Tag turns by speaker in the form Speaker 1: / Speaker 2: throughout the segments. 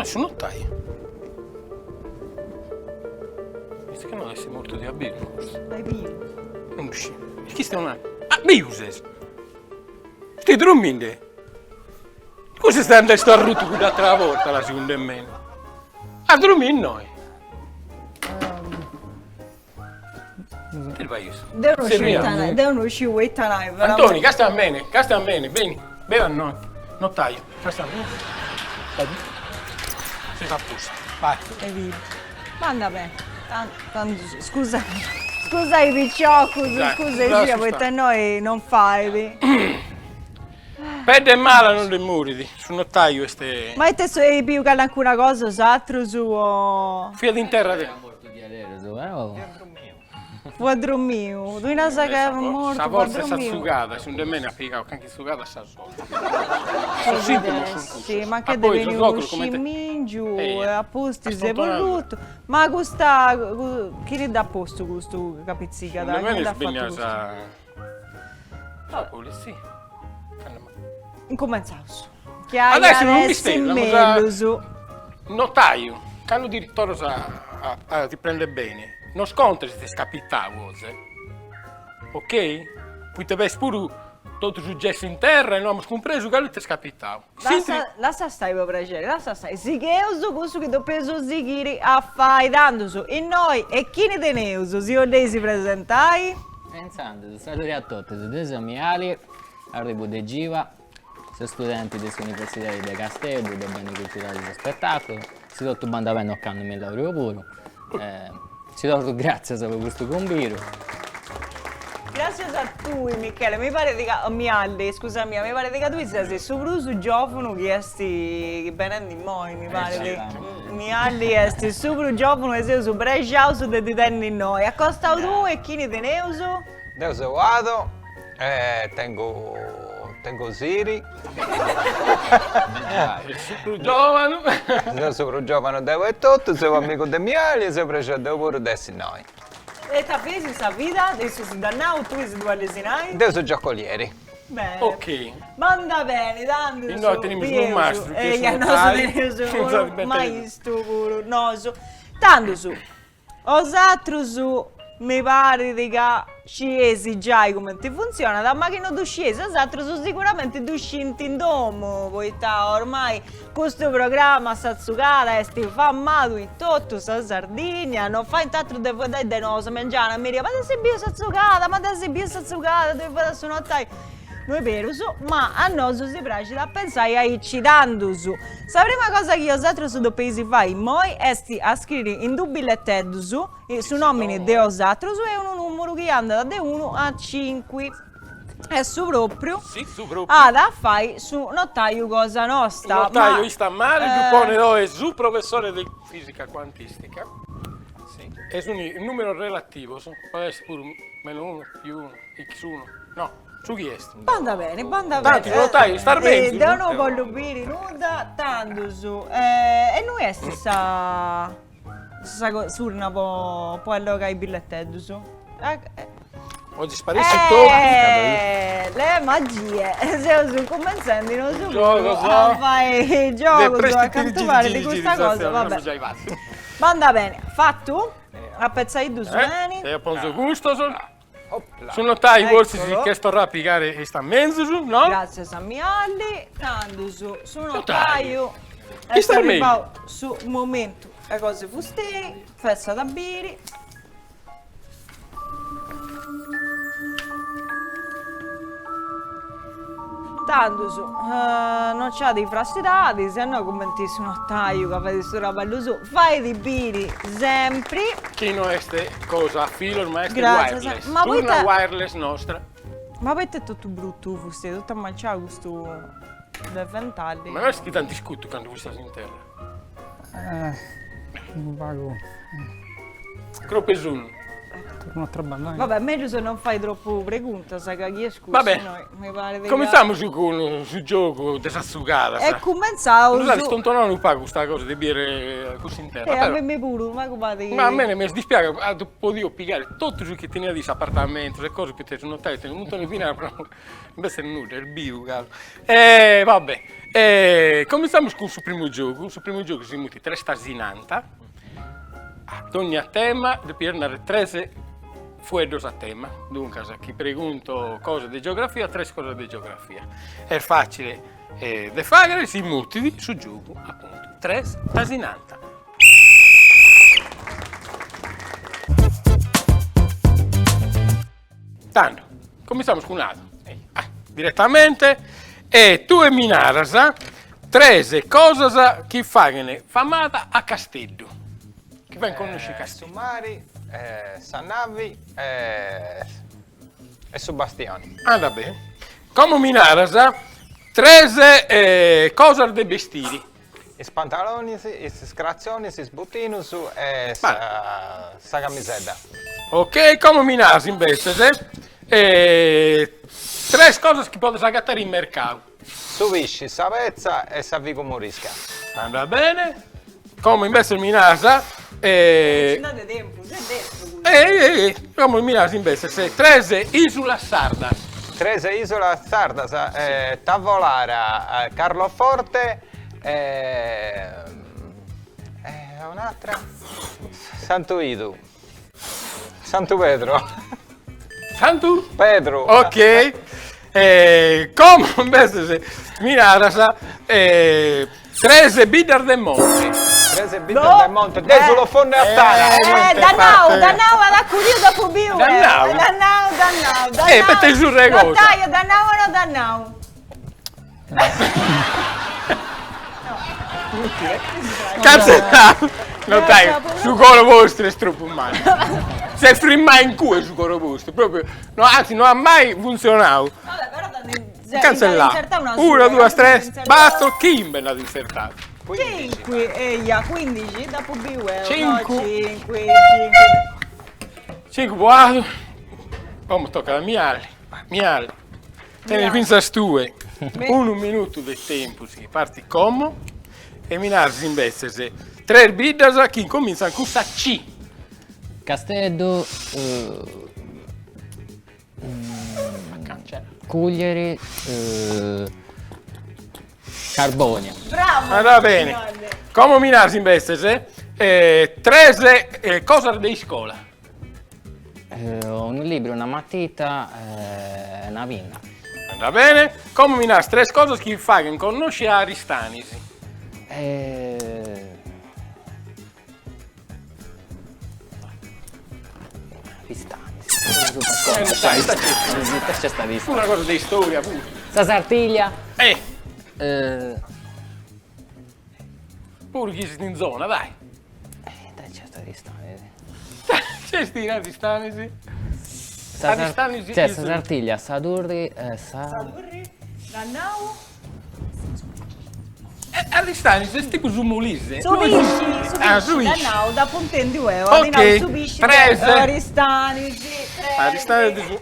Speaker 1: su notaiu. Est chi no est mortu de aberu custu.
Speaker 2: Dai biu.
Speaker 1: Non ddu sciu. E chistu est un'aturu. Ah, biu ses? Stai drominde? Custu est andau arrutu cudd'atera borta, la segundu mei. A dromì innoi.
Speaker 2: Deu no sciu ita nai, deu no sciu ita nai,
Speaker 1: veramente. Antoni, castia a mene, castia a mene, beni, beni a innoi, notaiu, castia a mene. Ses a postu, vai.
Speaker 2: E biu. Banda beni, tantu, scusa, scusa i piciocus, scusa sia, poita innoi non fait.
Speaker 1: Pedde mala non ndi morit, su notaiu est.
Speaker 2: Ma ita est, biu calincuna cosa osatrus o.
Speaker 1: Fiat in terra de.
Speaker 2: Fuat dromiu, tui nas ca est mortu,
Speaker 1: Sa fortza 'e sa tzugada, segundu mene at pigau canchi tzugada a sa sola. Sos sintomas sunt cussos.
Speaker 2: Si, ma che ddi benit unu scimingiu e a pustis est mortu. Ma custa, chini dd'at postu custu ca pitzigat?
Speaker 1: Segundu mene est bennia sa sa polizia.
Speaker 2: Incumentzaus. Chi Adesso
Speaker 1: unu misteru, amus a Notaiu, cando ti torras a a ti prender bene, nos contas ite est capitau oze, ok? Poita b'est puru totu su gessu in terra e no amus cumpresu galu ite est capitau.
Speaker 2: Lassa lassa stai po praxeri, lassa stai, sigheus cussu chi depeus sighiri a fai, tandus, innoi e chini teneus, si 'olleis presentai?
Speaker 3: E intzandus, saludi a totus, deu seu Miali, arribu de Giba, Seu studenti de s'Universidadi de Casteddu de Beni Culturalis e Spetàculus, si totu bandat beni ocannu mi laureu puru. Si torru gràtzias po custu cumbidu.
Speaker 2: Gràtzias a tui Michele, mi parit ca, Mialli, scusa mia, mi parit ca tui ses su prus giòvunu chi est chi benendi immoi, mi parit. Mialli est su prus giòvunu e seus prexaus de ti tenni innoi. A costau tuu e chini teneus?
Speaker 4: Deu seu Ado E tengu tengu siri.
Speaker 1: Su prus giovanu.
Speaker 4: Seu su prus giovanu deu etotu, seu amigu de Miali e seu prexau deu puru de essi innoi.
Speaker 2: E ita feis in sa vida? Issu si dd'at nau, tui si ddu 'olis nai?
Speaker 4: Deu seu giocolieri.
Speaker 2: Beni.
Speaker 1: Ok.
Speaker 2: Banda beni, tandus.
Speaker 1: Innoi tenimus unu mastru chi est
Speaker 2: su nosu teneus unu maistu puru, nosu. Tandus, Osatrus mi parit ca scieis giai cumenti funtzionat, ma chi no ddu scieis osatrus siguramenti ddu scint in domu, poita ormai custu programma Sa Tzugada est famadu in totu sa Sardigna, no faint atru de fueddai de nosu, mengianu a meria, ma dd'as biu sa tzugada, ma dd'as biu sa tzugada, ddu fueddat su notaiu No est berus, ma a nosu si praxit a pensai aici tandus. Sa prima cosa chi osatrus depeis fai immoi est a scriri in dus billeteddus su nomini de osatrus e unu numuru chi andat de unu a cincu. E su propriu at a fai su notaiu cosa nosta.
Speaker 1: Su notaiu istat mali, ddu ponet oi su professore de fisica quantistica. E sunt numeros relativos, podet essi puru meno unu, più unu, x unu, no. Su chi est.
Speaker 2: Banda beni, banda beni.
Speaker 1: Tanti su notaiu istat mezus.
Speaker 2: Deu no bollu biri nudda, tandus. E innui est sa sa s'urna po po allogai is billeteddus?
Speaker 1: Oggi sparessi totu.
Speaker 2: Le magie, seus incumentzendi nosu puru a fai giogus, a cantu parit custa cosa, va bè. Banda beni, fatu? Apetzaiddu beni.
Speaker 1: Deo ponzo custos. Su notaiu forsis si ch'est torrau a pigare istat menzus, no?
Speaker 2: Gràtzias a Mialli, tandus su notaiu est arribau su momentu 'e cosa 'e fustei, fetzat a biri. Tandus non nci at frassidadis, a no cumenti su notaiu ca fait su traballu suu, fait biri sempri.
Speaker 1: Chi no est cosa a filos ma est wireless, s'urna wireless nostra.
Speaker 2: Ma poita est totu brutu fustei, totu ammanciau custu deventalli.
Speaker 1: Ma no est chi t'ant iscutu candu fustas in terra?
Speaker 5: Unu pagu.
Speaker 1: Cropu 'e s'unu.
Speaker 5: Tornu a traballai.
Speaker 2: Vabbè, mellus non fai tropu preguntas, ca chi est cussu,
Speaker 1: Vabbè,
Speaker 2: no, mi parit ca...
Speaker 1: Cominzamus cun su giogu de sas tzugadas.
Speaker 2: E cumentzaus.
Speaker 1: Nos at istontonau unu pagu custa cosa de bier cussu in terra,
Speaker 2: E a mei puru, mancu parit.
Speaker 1: Ma a mene m'est dispiaghiu, at podiu pigare totu su chi teniat in s'apartamentu, e cosas, poita su notaiu tenit unu muntoni de dinari, però invece nudda, est biu galu. E va bè, e cominzamus cun su primu giogu, su primu giogu si mutit Tres Tasinanta, a dogna tema depies narrer tres fueddos a tema, duncas chi pregunto cosas de geografia, tres cosas de geografia. Est facile de fagher, si mutit su giogu apuntu Tres Tasinanta. Tando, cominzamus cun Adu, direttamente, e tue mi naras tres cosas chi faghen famada a Casteddu, chi faen connosci Casteddu.
Speaker 4: Su mari, sa navi e su bastioni.
Speaker 1: Andat bene. Como mi naras tres cosas de bestiri.
Speaker 4: Is pantalonis, is cratzonis, is butinus e sa camisedda.
Speaker 1: Ok, como mi naras imbetzes tres cosas chi podes agatare in mercau.
Speaker 4: Su pisci, sa petza e sa figu morisca.
Speaker 1: Andat bene. Como imbetzes mi naras
Speaker 2: Nci nd'at de tempus, est lestru custu.
Speaker 1: Como mi naras imbetzes tres isulas sardas.
Speaker 4: Tres isulas sardas, Tavolara, Carloforte E un'atra? Santu 'Idu. Santu Pedru.
Speaker 1: Santu?
Speaker 4: Pedru.
Speaker 1: Ok. Como imbetzes mi naras tres biddas de monte.
Speaker 4: Tres biddas de monte. Desulo, Fonne e Ottana.
Speaker 2: Dd'at nau, dd'at nau, at acudiu dd'apu biu.
Speaker 1: Dd'at nau?
Speaker 2: Dd'at nau, dd'at nau, dd'at nau.
Speaker 1: Poita su regosa.
Speaker 2: Notaio, dd'at nau o no dd'at nau?
Speaker 1: Cancellau! Notaio, su coro vostru est tropu mannu. S'est frimmau in cue su coro vostru, propriu, no, anzi no at mai funtzionau. Cancellau. Una, duas, tres, bator, chimbe nd'at intzertadu.
Speaker 2: Cinqui, eia, cuindixi, dd'apu biu eo.
Speaker 1: Cincu.
Speaker 2: No, cinqui, cinqui.
Speaker 1: Cincu po Adu. Como tocat a Miali. Miali. Tenes fintzas tue unu minutu de tempus chi partit como e mi naras imbetzes tres biddas chi incomintzant cun sa C.
Speaker 3: Casteddu, Cuglieri, Carbonia.
Speaker 2: Bravo!
Speaker 1: Andat bene. Como mi naras imbetzes tres cosas de iscola.
Speaker 3: Unu libru, una matita e una pinna.
Speaker 1: Andat bene. Como mi naras tres cosas chi faghen connosci a Aristanis.
Speaker 3: Aristanis.
Speaker 1: Una cosa de istoria puru.
Speaker 3: Sa Sartiglia.
Speaker 1: Puru chi est in zona, dai.
Speaker 3: Ita nc'est Aristanis?
Speaker 1: Nc'est in Aristanis? Aristanis
Speaker 3: Nc'est sa Sartiglia, sa Turri e sa.
Speaker 2: Sa Turri, dd'at nau.
Speaker 1: Aristanis est tipu su Molise.
Speaker 2: Su pisci, su pisci, dd'at nau, dd'apu intendiu eo, at nau su pisci de Aristanis.
Speaker 1: Aristanis.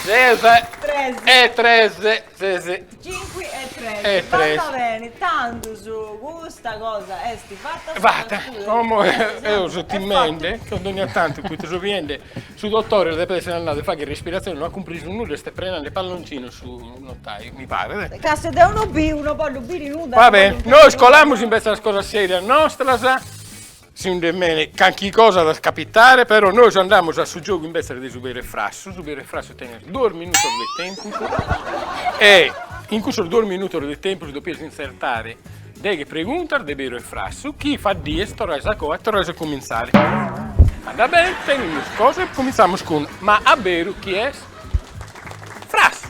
Speaker 1: Ses.
Speaker 2: Tres.
Speaker 1: E tres, ses.
Speaker 2: Cinqui e tres.
Speaker 1: E tres.
Speaker 2: Banda beni, tandus custa cosa est fata.
Speaker 1: Fata. Como eo so timende, ca dogna tantu, poita so biende, su dotore depet essere andadu a fagher respiratzione, no at cumpresu nudda, est prenende palloncinos su notaiu, mi paret.
Speaker 2: Ca si deu no biu, no bollu biri nudda.
Speaker 1: Va bene, nois colamus invece a sas cosas serias nostras. Segundu mene carchi cosa at a capitare, però nois andamus a su giogu imbetzes de su beru e frassu, su beru e frassu tenet duos minutos de tempus e in cussos duos minutos de tempus depies intzertare deghe preguntas de beru e frassu, chi faddies torrais a coa e torrais a cumintzare. Andat bene, tenimus cosa e cumintzamus cun ma a beru chi est frassu.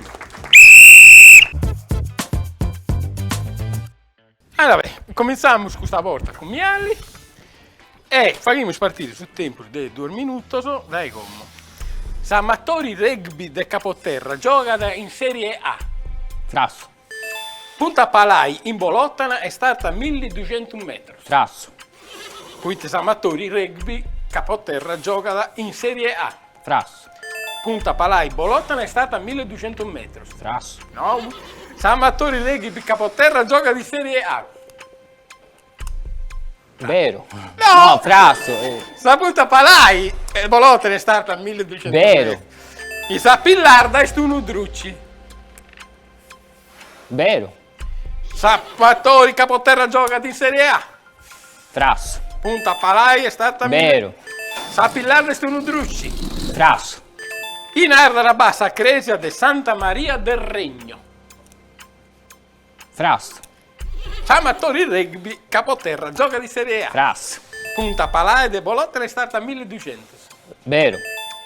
Speaker 1: Allora beh, comintzamus custa borta cun Mialli e faghimus partire su tempus de duos minutos dae como. S'Amatori Rugby de Capoterra giogat in Serie A.
Speaker 3: Frassu.
Speaker 1: Punta Palai in Bolotana est arta milliduxentus metros.
Speaker 3: Frassu.
Speaker 1: Poita s'Amatori Rugby. Capoterra giogat in Serie A.
Speaker 3: Frassu.
Speaker 1: Punta Palai Bolotana est arta milleduxentus metros.
Speaker 3: Frassu.
Speaker 1: No. S'Amatori Rugby Capoterra giogat in Serie A.
Speaker 3: Beru.
Speaker 1: No!
Speaker 3: No, frassu.
Speaker 1: Sa Punta Palai e Bolotana est arta milleduxentus
Speaker 3: Beru.
Speaker 1: metros. In sa Pillarda est unu druci.
Speaker 3: Beru.
Speaker 1: S'Amatori Capoterra giogat in Serie A.
Speaker 3: Frassu.
Speaker 1: Punta Palai est arta
Speaker 3: Beru.
Speaker 1: Sa Pillarda est unu druci.
Speaker 3: Frassu.
Speaker 1: In Ardara b'at sa crèsia de Santa Maria del Regno.
Speaker 3: Frassu.
Speaker 1: S'Amatori Rugby Capoterra giogat in Serie A.
Speaker 3: Frassu.
Speaker 1: Punta Palai de Bolotana est arta milleduxentus.
Speaker 3: Beru.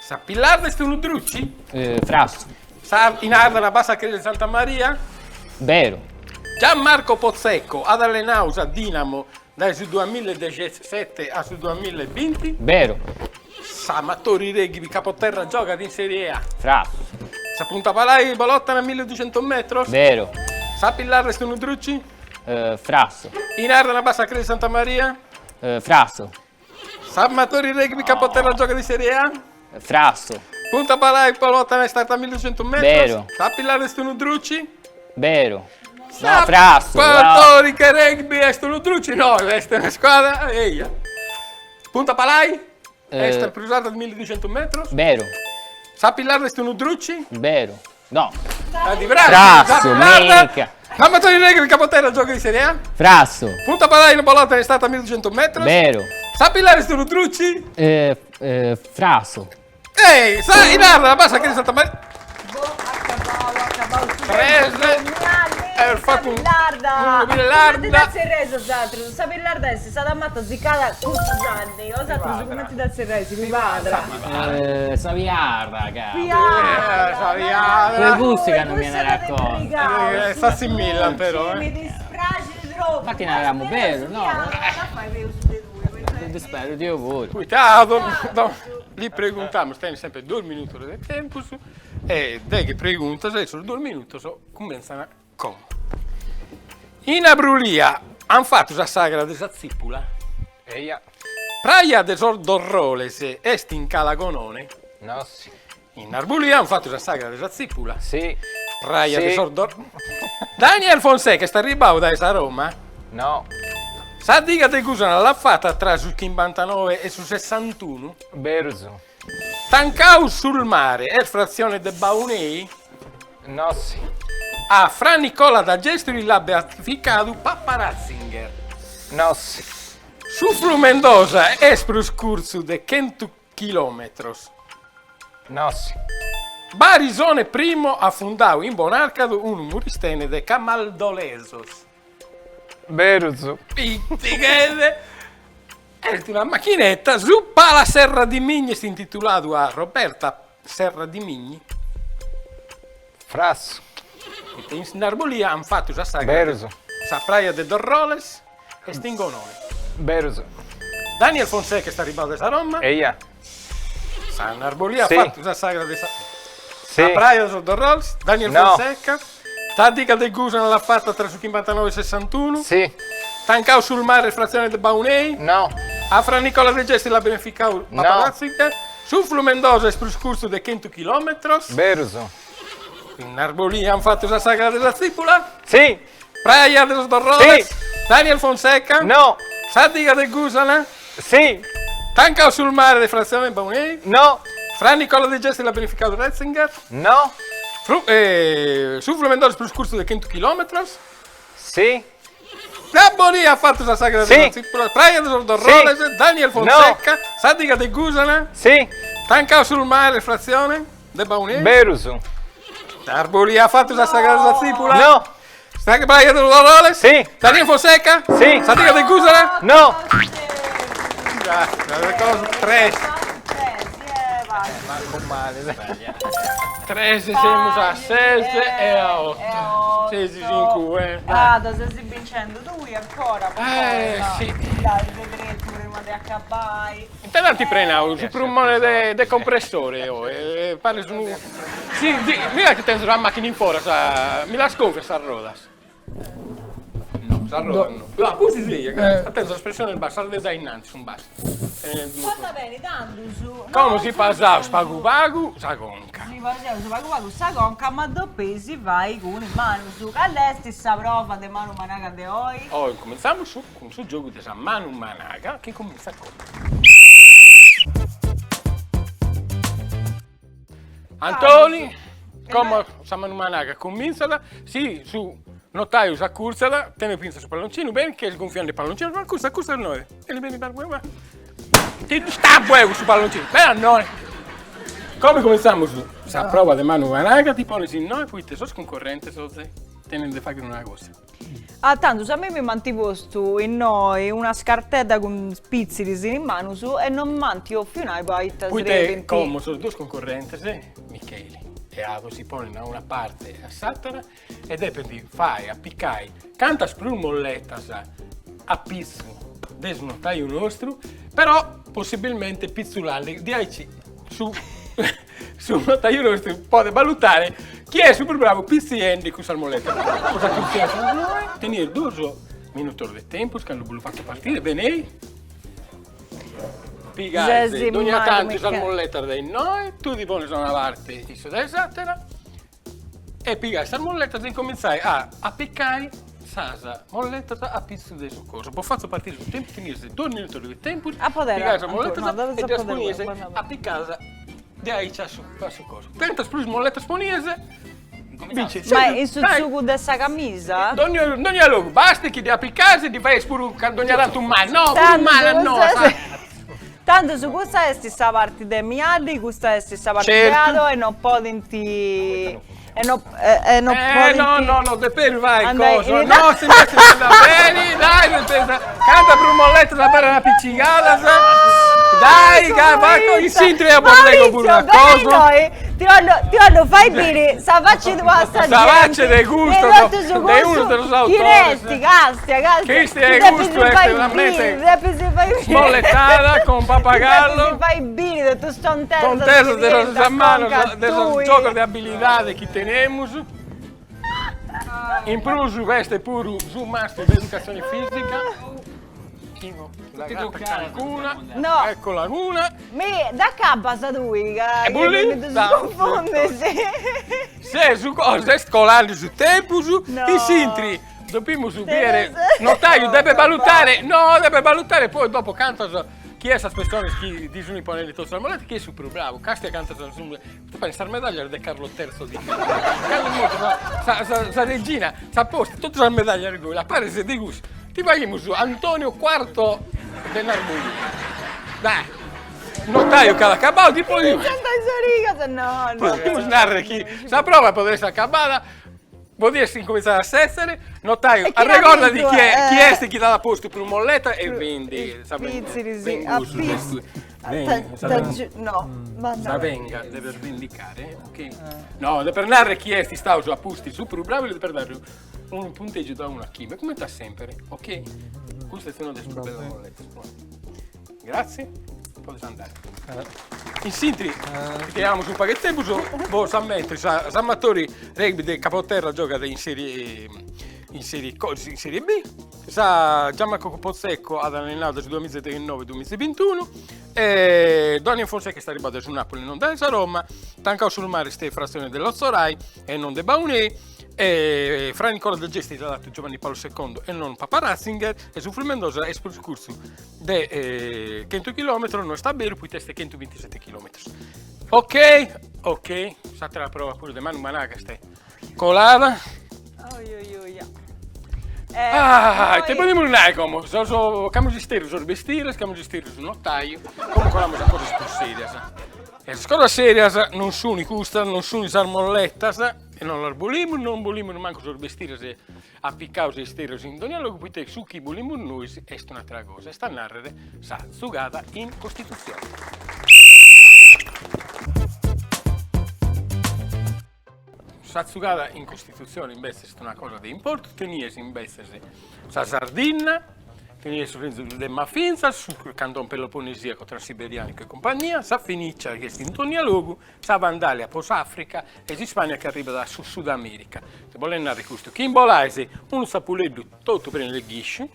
Speaker 1: Sa Pillarda est unu druci?
Speaker 3: Frassu.
Speaker 1: Sa in Ardara b'at sa crèsia de Santa Maria?
Speaker 3: Beru.
Speaker 1: Gianmarco Pozzecco at allenau sa Dinamo dae su duamilla e dexessete a su duamilla e binti.
Speaker 3: Beru.
Speaker 1: S'Amatori Rugby Capoterra giogat in Serie A.
Speaker 3: Frassu.
Speaker 1: Sa Punta Palai Bolotana milleduxentus metros.
Speaker 3: Beru.
Speaker 1: Sa Pillarda est unu druci?
Speaker 3: Frassu.
Speaker 1: In Ardara b'at sa crèsia de Santa Maria?
Speaker 3: Frassu.
Speaker 1: S'Amatori Rugby Capoterra giogat in Serie A?
Speaker 3: Frassu.
Speaker 1: Punta Palai Bolotana est arta milleduxentus metros?
Speaker 3: Beru.
Speaker 1: Sa Pillarda est unu druci?
Speaker 3: Beru. No, frassu.
Speaker 1: S'Amatori che rugby est unu druci? No, est una squadra, eia. Punta Palai? Est prus arta de milleduxentus metros?
Speaker 3: Beru.
Speaker 1: Sa Pillarda est unu druci?
Speaker 3: Beru. No.
Speaker 1: Frassu,
Speaker 3: minchia.
Speaker 1: Amatori Rugby Capoterra giogat in Serie A?
Speaker 3: Frassu.
Speaker 1: Punta Palai in Bolotana est arta milleduxentus metros?
Speaker 3: Beru.
Speaker 1: Sa Pillarda est unu druci?
Speaker 3: Frassu.
Speaker 1: Ehi, sa in Ardara b'at sa crèsia Santa Maria.
Speaker 2: Boh, acabau, acabau su
Speaker 1: Tres.
Speaker 2: tempus.
Speaker 1: Eh, fattu un-
Speaker 2: Sa pillarda.
Speaker 1: una pillarda.
Speaker 2: Cumenti dda tzerreis 'osatrus? Sa pillarda est sa tamata siccada custus anni. 'Osatrus cumenti dda tzerreis? Pibadra.
Speaker 3: Eh, sa piarda, cavolo.
Speaker 2: Piarda.
Speaker 1: Eh, sa piarda.
Speaker 3: Poi gusti ca non mi ne racconto.
Speaker 1: Eh, s'assimillan però, eh.
Speaker 2: Mi dispraxit troppu.
Speaker 3: Infatti naramu beru, no?
Speaker 2: Dda fai peus de tui, poita
Speaker 3: Dispero deo puru.
Speaker 1: Cuitadu, no, li preguntamus, tenis sempre duos minutos de tempus, e deghe preguntas e sos duos minutos cumentzan como. In Abrulia an fatu sa sagra de sa tzipula?
Speaker 4: Eia.
Speaker 1: Praja de sos Dorroles est in Cala Gonone?
Speaker 4: Nossi.
Speaker 1: In Arbulia an fatu sa sagra de sa tzipula?
Speaker 4: Si.
Speaker 1: Praja de
Speaker 4: Si.
Speaker 1: sos Dor Daniel Fonseca est arribbadu dae sa Roma?
Speaker 4: No.
Speaker 1: Sa diga de Gusana l'at fata tra su chimbantanoe e su sessantunu?
Speaker 4: Berus.
Speaker 1: Tancau sul mare est fratzione de Baunei?
Speaker 4: Nossi.
Speaker 1: A Fra Nicola da Gesturi l'at beatificadu Papa Ratzinger.
Speaker 4: Nossi.
Speaker 1: Su Flumendosa est prus curtzu de chentu chilòmetros.
Speaker 4: Nossi.
Speaker 1: Barisone Primo at fundadu in Bonàrcadu unu muristene de camaldolesos.
Speaker 4: Berus.
Speaker 1: Pitighede! Est una machinetta, su Pala Serradimigni est intituladu a Roberta Serradimigni.
Speaker 4: Frassu.
Speaker 1: Ite in Arbolia an fatu sa sagra
Speaker 4: Berus.
Speaker 1: Sa praja de Dorroles est in Gonone.
Speaker 4: Berus.
Speaker 1: Daniel Fonseca est arribbadu de sa Roma.
Speaker 4: Eia.
Speaker 1: Sa in Arbolia at
Speaker 4: Si.
Speaker 1: fatu sa sagra de sa
Speaker 4: Si.
Speaker 1: Sa praja de sos Dorroles. Daniel
Speaker 4: No.
Speaker 1: Fonseca. Sa diga de Gusana l'at fata tra su chimbantanoe e sessantunu.
Speaker 4: Si.
Speaker 1: Tancau sul mare est fratzione de Baunei.
Speaker 4: No.
Speaker 1: A Fra Nicola de Gesturi l'at beneficau Papa
Speaker 4: No.
Speaker 1: Ratzinger. Su Flumendosa est prus curtzu de chentu chilòmetros.
Speaker 4: Berus.
Speaker 1: In Arbolia an fatu sa sagra de sa tzipula.
Speaker 4: Si.
Speaker 1: Praja de sos Dorroles.
Speaker 4: Si.
Speaker 1: Daniel Fonseca.
Speaker 4: No.
Speaker 1: Sa diga de Gusana.
Speaker 4: Si.
Speaker 1: Tancau sul mare de fratzione Baunei.
Speaker 4: No.
Speaker 1: Fra Nicola de Gesturi l'at beneficadu Ratzinger.
Speaker 4: No.
Speaker 1: Fru, eh, su Flumendosa est prus curtzu de chentu chilòmetros.
Speaker 4: Si.
Speaker 1: Arbolia at fatu sa sagra de
Speaker 4: Si.
Speaker 1: sa tzipula. Praja de sos Dorroles.
Speaker 4: Si.
Speaker 1: Daniel Fonseca. Sa diga de Gusana.
Speaker 4: Si.
Speaker 1: Tancau sul mare fratzione de Baunei.
Speaker 4: Berus.
Speaker 1: Arbolia at fatu sa sagra de sa tzipula.
Speaker 4: No.
Speaker 1: Sa praja de sos Dorroles.
Speaker 4: Si.
Speaker 1: Daniel Fonseca.
Speaker 4: Si.
Speaker 1: Sa diga de Gusana.
Speaker 4: No.
Speaker 1: Tres.
Speaker 4: Manco male.
Speaker 1: Tres semus a ses e a otto. Ses cincu, eh.
Speaker 2: Ah, dda ses bincendu tui ancora, po
Speaker 1: Eh,
Speaker 2: forza.
Speaker 1: sì.
Speaker 2: Dai, de tretu prima de acabai.
Speaker 1: Ite t'ant prenau su prumone de de compressore oe, eh, pares unu Si, di, mira chi tenzo sa macchina in foras, mi las sgonfias sas rodas. No. Sa roda no. No, a pustis eia, attentu sas pressiones bassas, sas de dae innantis sun bassas.
Speaker 2: Banda beni, tandus.
Speaker 1: Como si pasaus pagu pagu sa conca.
Speaker 2: Si pasaus pagu pagu sa conca, ma depeis fai cun is manus. Cali est sa prova de manu managa de oi?
Speaker 1: Oi incumentzamus cun su giogu de sa manu managa chi cumintzat como. Antoni, como sa manu managa cumintzat, si su notaiu s'acurtzat, tenet fintzas su palloncinu, beni chi est gonfiende palloncinu, acurtza, acurtza inoghe, beni beni beni beni, ti ddu stampu eo cussu palloncinu, beni a innoghe. Como cumentzamus sa prova de manu managa, ti pones inoghe poite sos cuncorrentes oze tenent de fagher una cosa.
Speaker 2: Ah, tandus a mimi m'ant postu innoi una scartedda cun pizziris in is manus e non m'ant 'ofiu nai po ita
Speaker 1: srebint. Poite como sos duos concorrentes, Micheli e Ado, si ponent a una parte e a s'atera e depent fai, apicai, cantas prus molletas a pitzu de su notaiu nostru, però possibilmente pitzulande, diaici su Su notaiu nostru podet valutare chi est su prus bravu pitziendi cussas molletas. Bos acurtziais a innoi, tenies duos minutos de tempus cando bos lu fatzo partire, benei. Pigais dogna tantu sas molletas de innoi, tui ti pones a una parte, issu dae s'atera, e pigais sas molletas e incomintzai a apicai sas molletas a pitzu de su cosu. Bos fatzo partire su tempus, tenies duos minutos de tempus, pigais sas molletas e ddas ponies apicadas de aici a su a su cosu. Cantas prus molletas ponies,
Speaker 2: bincis. Ma in su tzugu de sa camisa?
Speaker 1: Dogna dogna logu, basti chi dd'apicas e ddi fais puru dogna tantu mali, no, puru mali no.
Speaker 2: Tandus custa est sa parti de Mialli, custa est sa parti de Ado e non podint e no e no
Speaker 1: podint no no no depeus fai cosa, no si invece andat beni, dai cantas prus molletas abarrant apicigadas, dai ca in s'intri eo bos lego puru una cosa.
Speaker 2: Ti 'ollu ti 'ollu fai biri sa facci tua a sa
Speaker 1: genti. Sa facci de custu, de unu de sos autores.
Speaker 2: Chi est, castia, castia.
Speaker 1: Chisti e custu est veramente smollettada con pappagallo.
Speaker 2: Ti depis fai biri totus is tontesas.
Speaker 1: Tontesas de sas manos, de sos giogos de abilidade chi tenemus. In prus b'est puru su mastru de educatzione fisica. Cancuna,
Speaker 2: no.
Speaker 1: Eccola una.
Speaker 2: Mi, dd'acabas tui, ca e mi ddus cunfundis.
Speaker 1: Se su cosa est colande su tempus, no. In s'intri depimus bìere, notaiu depet valutare, no, depet valutare poi dopo cantas chi est sas pessones chi ddi sunt ponende totu sas molletas, chi est su prus bravu, castia cantas sunt Ti parit sas medaglias de Carlo Terzo di Cando est mortu sa sa sa regina s'at postu totu sas medaglias goi, a pares de cussu. Ti faghimus Antonio Quarto de Narbonne. Dai, notaiu ch'at acabau, ti podimus
Speaker 2: No, no.
Speaker 1: Podimus narrer chi sa prova podet esser acabada, podies incumintzare a setzere, notaiu, arregorda ti chi chi est chi t'at postu prus molletta e quindi sa Sa venga depes vendicare, ok? No, depes narrer chi est istadu su a pustis su prus bravu e li depes dare unu punteggiu da unu a chimbe, comente a sempre, ok? Custa est una de sas prus bellas molletas. Grazie, podes andare. In s'intri teniamus unu pagu 'e tempus, bos ammento sa s'Amatori Rugby de Capoterra giogat in serie in serie in serie B Sa Gianmarco Pozzecco at allenadu dae su duamiza e deghennoe duamiza e bintunu e Daniel Fonseca est arribadu dae su Napoli non dae sa Roma, Tancau sul Mare est fratzione de Lotzorai e non de Baunei e Fra Nicola de Gesti l'at datu Giovanni Paolo secondo e non Papa Ratzinger e su Flumendosa est prus curtzu de chentu chilometros, no est a beru poita est chentubintisete chilometros. Ok, ok, s'atera prova puru de Manu Managa est Colada.
Speaker 2: Oi oi oi.
Speaker 1: Ah, ite podimus nai como? Sos ch'amus isterriu sos bestires, ch'amus isterriu su notaiu, como colamus a cosas prus serias. E sas cosas serias non sun custas, non sun sas molletas, e non las bolimus, non bolimus mancu sos bestires apicados e isterrios in dogna logu, poite su chi bolimus nois est un'atera cosa, est a narrer sa zugada in Costitutzione. Sa zugada in Costitutzione imbetzes est una cosa de importu, tenies imbetzes sa Sardinna, Teniat su rennu de ma fintzas su cantone peloponesiaco transiberianico e compagnia, sa Fenicia chi est in dònnia logu, sa Vandalia po s'Africa e s'Ispania chi arribat a su Sud America. Ite bolet narrer custu? Chi imbolais unu tzapuleddu totu prenu de ghisciu,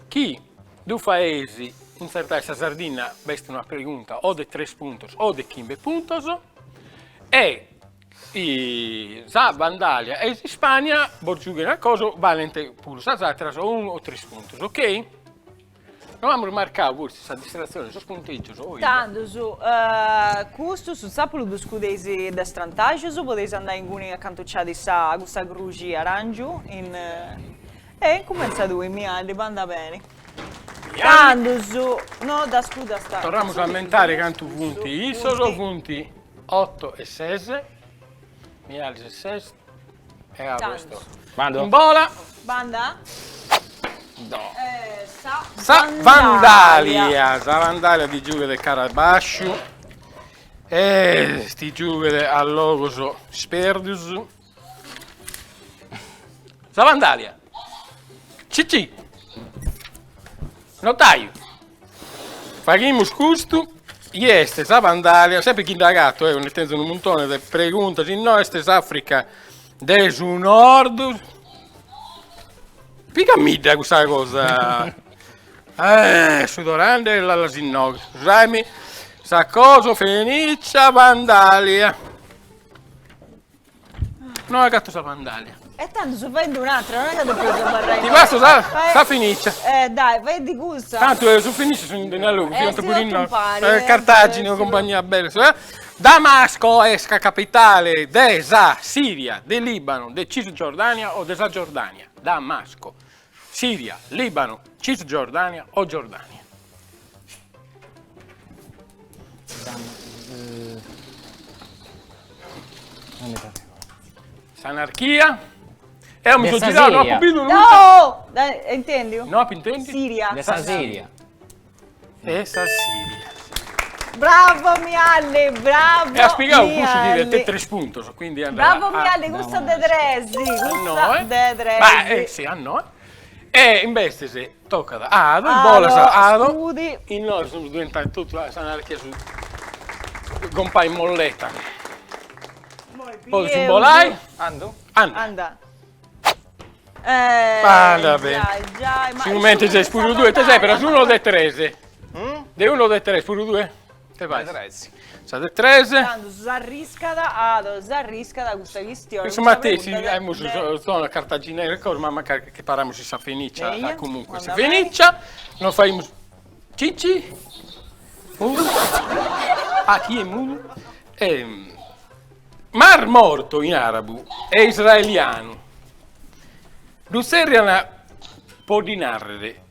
Speaker 1: chi ddu faeis intzertai sa Sardinna b'est una pregunta o de tres puntos o de chimbe puntos e Sa Vandalia e s'Ispania bos giughen a cosa, balent puru sas ateras o unu o tres puntos, ok? No amus marcau forsis sa distratzione sos punteggios o ite?
Speaker 2: Tandus, custu, su tzapulu ddu scudeis de strantaxus, podeis andai inguni acantu nc'at sa cussa gruxi arangiu in e incumentza tui Mialli, bandat beni. Tandus, no dda scudast.
Speaker 1: Torramus a ammentare cantu funt issos, funt Otto e ses, Mialis e ses, e Ado est otto.
Speaker 3: Bando.
Speaker 1: Imbola.
Speaker 2: Banda?
Speaker 1: No.
Speaker 2: Eh, sa
Speaker 1: Sa Vandalia, sa Vandalia ti giughet cara a basciu e ti giughet a logos sperdius. Sa Vandalia. Cici. Notaiu. Faghimus custu, chi est sa Vandalia, sempre chi nd'agato eo, nde tenzo unu muntone de preguntas, innoe est s'Africa de su Nord. Pigamidda custa cosa. Eh, su torrende la las inoghe. Scusami, sa cosa Fenicia Vandalia. No agato sa Vandalia.
Speaker 2: E tandus faindi un'atra, non est ca depeus abarrai.
Speaker 1: Ti passo sa, sa Fenicia.
Speaker 2: Eh, dai, faindi cussa.
Speaker 1: Tantu eh, su Fenicia sunt in logu, fiant puru inoghe. Eh, Cartagine o compagnia bella. Eh. Damasco est sa capitale de sa Siria, de Libano, de Cisgiordania o de sa Giordania. Damasco. Siria, Libano, Cisgiordania o Giordania. S'anarchia. Eo mi so girau, no apo bidu nudda.
Speaker 2: No! Dai, intendiu?
Speaker 1: No apo intendiu.
Speaker 2: Siria.
Speaker 3: De sa Siria.
Speaker 1: De sa Siria.
Speaker 2: Bravo Mialli, bravo
Speaker 1: E as pigau cussu chi de tres puntos, quindi
Speaker 2: andat Bravo Mialli, cussa de tres, cussa de tres.
Speaker 1: Ma eh si, a noe. E imbetzes tocat a Ado, imbolas a Ado, innoe semus diventados totu s'anarchia su gompai molletta. Podis imbolai?
Speaker 4: Andu?
Speaker 1: Anda.
Speaker 2: Anda.
Speaker 1: Anda bene. Sigomente ses puru tue, te ses però unu de tres. De unu de tres puru tue? Te fais.
Speaker 4: De tres.
Speaker 1: Sa de tres.
Speaker 2: Tando s'arriscat, Ado, s'arriscat custa chistione.
Speaker 1: Su matessi, aimus zona cartaginera e cosa, ma mancari che paramus in sa Fenicia, comunque. Sa Fenicia, nos faimus Cici? Mudu? Ah, chie est mudu? Mar Morto in arabu e israelianu. Ddu tzerriant po ddi narrere,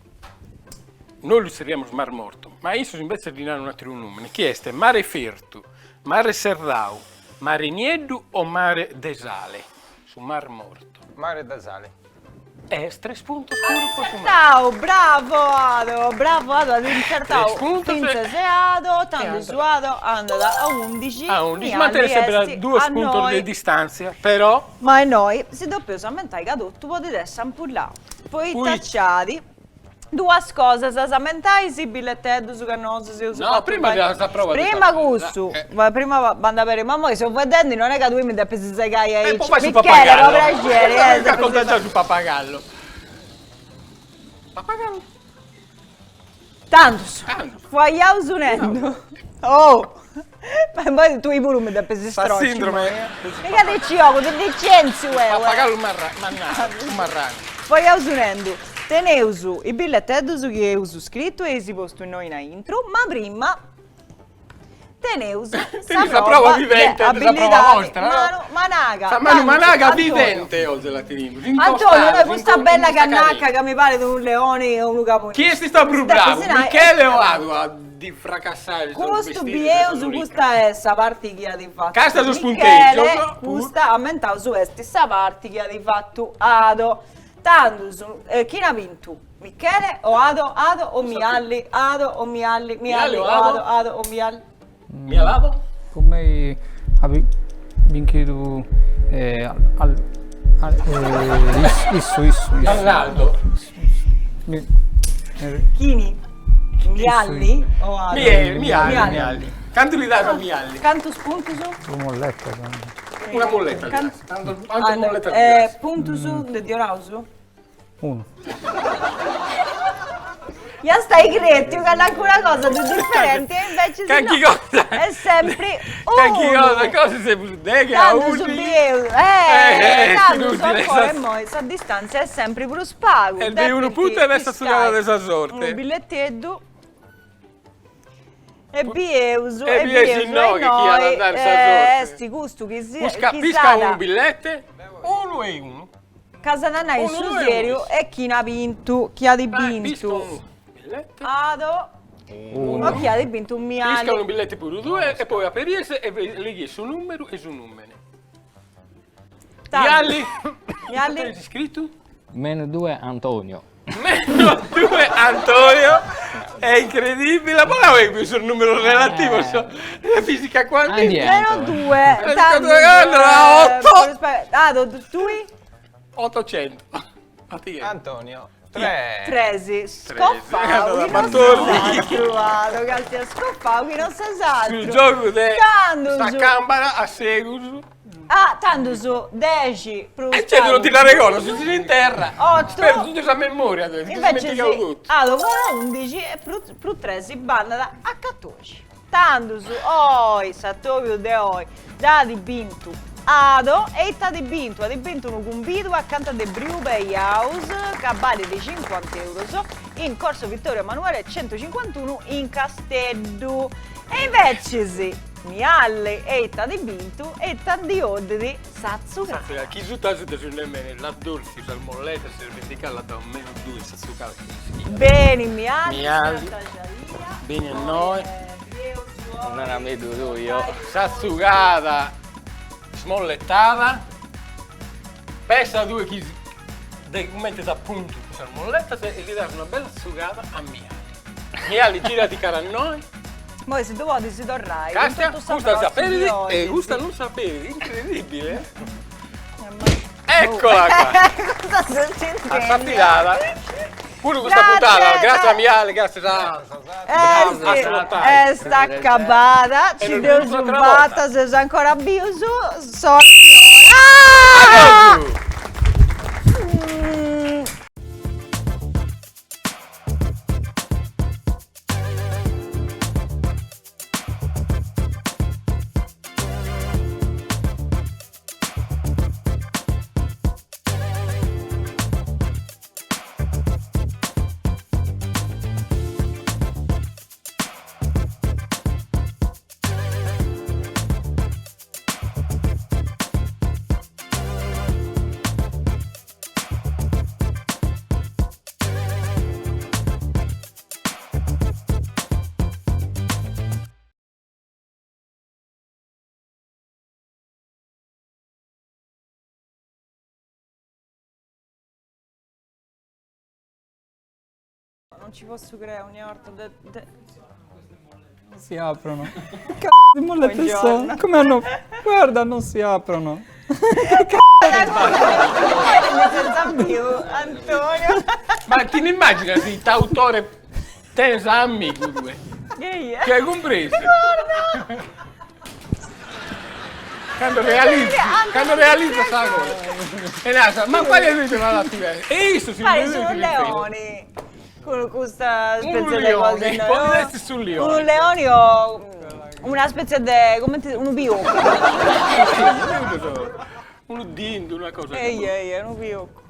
Speaker 1: nois lu tzerriamus Mar Morto, ma issos imbetzes ddi narant un'ateru numene, chi est Mare Fertu, Mare Serrau, Mare Nieddu o Mare de Sale, su Mar Morto.
Speaker 4: Mare de Sale.
Speaker 1: Est tres puntos puru po su
Speaker 2: Intzertau, bravo Ado, bravo Ado, at intzertau fintzas e Ado, tando su Ado andat a undixi,
Speaker 1: A undixi, mantenet sempre a duos puntos de distàntzia, però.
Speaker 2: Ma innoi si depeus ammentai ca totu podit essi ampullau, poita nc'at duas cosas, s'ammentais is billeteddus ca nosu seus
Speaker 1: No, prima de sa prova de
Speaker 2: Prima cussu, prima bandat beni, ma immoi seu fueddendi non est ca tui mi depis segai aici.
Speaker 1: E po fai su
Speaker 2: Michele,
Speaker 1: pappagallo.
Speaker 2: po praxeri, eh.
Speaker 1: Ca contagiau su pappagallo. Pappagallo.
Speaker 2: Tandus, fuaiaus unendu. Oh! Ma immoi tui puru mi depis
Speaker 1: strocci. Sa sindrome.
Speaker 2: Mica ti ci 'ogu, ti licentziu eu.
Speaker 1: Pappagallu marranu, marranu.
Speaker 2: Fuaiaus unendu. Teneus is billeteddus chi eus scritu e eis postu innoi in aintru, ma prima teneus sa
Speaker 1: prova vivente de abilidadi
Speaker 2: manu managa.
Speaker 1: Sa manu managa vivente oze la tenimus.
Speaker 2: Antonio, noi custa bella cannaca ca mi parit unu leoni o unu capu.
Speaker 1: Chi est istau prus bravu, Michele o Adu a ddi fracassai sos
Speaker 2: Custu bieus, custa est sa parti chi at fatu
Speaker 1: Casta sos punteggios.
Speaker 2: Michele, custa, ammentaus, est sa parti chi at fatu Ado. Tandus, chini at bintu? Michele o Ado, Ado o Mialli, Ado o Mialli, Mialli o Ado, Ado o Mialli?
Speaker 1: Mialado?
Speaker 5: Po mei at binchidu issu, issu, issu.
Speaker 1: Arnaldo.
Speaker 2: Chini? Mialli o Ado?
Speaker 1: Mialli, Mialli. Cantu li das a Mialli?
Speaker 2: Cantus puntus?
Speaker 5: Una molletta.
Speaker 1: Una molletta li das. Cantu molletta li das?
Speaker 2: Puntus ndi ddi 'onaus?
Speaker 5: Unu.
Speaker 2: Ia stai cretiu calincuna cosa de differenti e invecias no.
Speaker 1: Canchi cosa.
Speaker 2: Est sempri unu.
Speaker 1: Canchi cosa, cosa semus deghe a
Speaker 2: undixi. Tandus bieus, eh, tandus ancora immoi sa distanzia est sempri prus pagu.
Speaker 1: Est de unu puntu e est sa tzugada de sa sorte.
Speaker 2: Unu billetteddu. E bieus, e bieus inoghe
Speaker 1: chi at a andare sa sorte.
Speaker 2: Est custu chi si
Speaker 1: Pisca, pisca unu billete, unu e unu.
Speaker 2: Ca s'at a nai su seriu e chini at bintu, chi at bintu. Ado o chi at bintu Miali.
Speaker 1: Pisca unu billete puru tue e poi aperies e leghies su numeru e su numene. Mialli,
Speaker 2: Mialli.
Speaker 1: Ite tenes iscritu?
Speaker 3: Menu due Antonio.
Speaker 1: Menu due Antonio, è incredibile, ma no è sos numeros relativos, la fisica quantistica.
Speaker 2: Meno due,
Speaker 1: tantu, otto.
Speaker 2: Ado, tui?
Speaker 1: Ottocento.
Speaker 4: Antonio, tre.
Speaker 2: Tresi, scoffau, chi non ses atru, Ado, ca ti at scoffau chi non ses atru.
Speaker 1: Su giogu de sa cambara a segus.
Speaker 2: Ah, tandus, dexi prus
Speaker 1: E certu non ti dd'arregordas, si in terra.
Speaker 2: Otto.
Speaker 1: Perdi totu sa memoria, ti ses ismentigau totu.
Speaker 2: Ado ponit undixi e prus prus tresi bandat a catodixi. Tandus, oi, s'atobiu de oi, dd'at bintu Ado e ita at bintu? At bintu unu cumbidu acanta de Brew Bay House ca balit cincuanta euros in Corso Vittorio Emanuele centucincuantunu in Casteddu. E invecis Mialli e ita at bintu e ita ndi 'oddit sa tzucada.
Speaker 1: Chi suta asuta su nemene l'at dortziu sas molletas s'est vendicau l'at dau menu due in sa tzucada chi ischiat.
Speaker 2: Beni Mialli,
Speaker 1: Mialli, beni a innoi.
Speaker 3: Narameddu tui oh.
Speaker 1: Sa tzucada smolletada, pensa tue chi de cummente t'at puntu cun sas molletas e li das una bella tzucada a Mialli. Mialli girati cara a noi.
Speaker 2: Moi si ddu podis torrai.
Speaker 1: Castia, custa s'aperit e custa non s'aperit, incredibile. Eccola qua.
Speaker 2: Custa s'est
Speaker 1: A s'afilada. Puru custa puntada, gratzias a Miale, gratzias a
Speaker 2: Eh sì, est acabada, ci dd'eus fata, seus ancora bius, so Ah! Non ci posso credere, ogni volta de, de...
Speaker 5: Non si aprono. C***o di mollette sono? Come hanno... Guarda, non si aprono.
Speaker 2: Senza più, Antonio.
Speaker 1: Ma ti l'immagini ite autore tenes a amigu tue?
Speaker 2: Che
Speaker 1: Che hai cumpresu?
Speaker 2: Guarda!
Speaker 1: Cando realizzi, cando realizza sa cosa. E naras, ma quali avete ma E issu si
Speaker 2: Paris unu leoni. Cun custa
Speaker 1: Unu
Speaker 2: spetzie de cosa
Speaker 1: lioni, podit essi su lioni.
Speaker 2: Unu leoni o una spetzie de, cumenti, unu piocu.
Speaker 1: Unu dindu, una cosa.
Speaker 2: Eia eia, unu piocu.